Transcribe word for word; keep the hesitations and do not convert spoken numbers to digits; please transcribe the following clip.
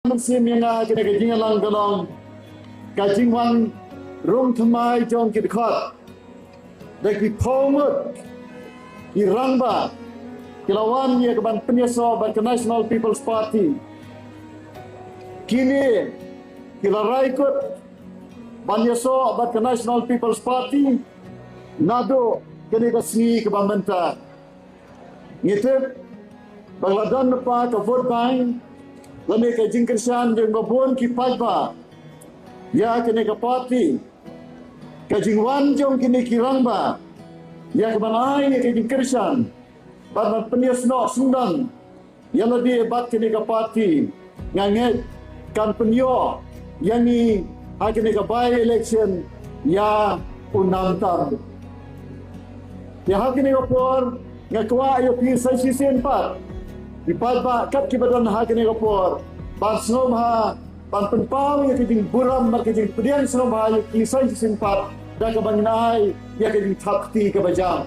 mynsiem ïa nga ha kane ka jingïalang ka long ka jingwan rung thymmai jong ki dkhot da ki phew ngut ki rangbah ki la wan ïa ka ban pynïasoh bad ka National People's Party. Kine ki la rai kut ban ïasoh bad ka National People's Party naduh kane ka sngi kaba mynta. Ngi tip ba la don lypa ka vote bank lane ka jingkyrshan jong ba bun ki paidbah ïa kane ka party. Ka jingwan jong kine ki rangbah ïa ka ban ai ïa ka jingkyrshan bad ban pynïasnoh syndon ïa lade bad kane ka party, nga ngeit kan pynïoh ïa ngi ha kane ka by election ïa u nam tam. Te ha kane ka por nga kwah ïa phi sa shisien pat, ki paidbah kat kiba don ha kane ka por, ban sngewbha ban pynpaw ïa ka jingburom bad ka jingpdiang sngewbha ïa phi sa shisien pat da kaba ngin ai ïa ka jingthap kti kaba jam.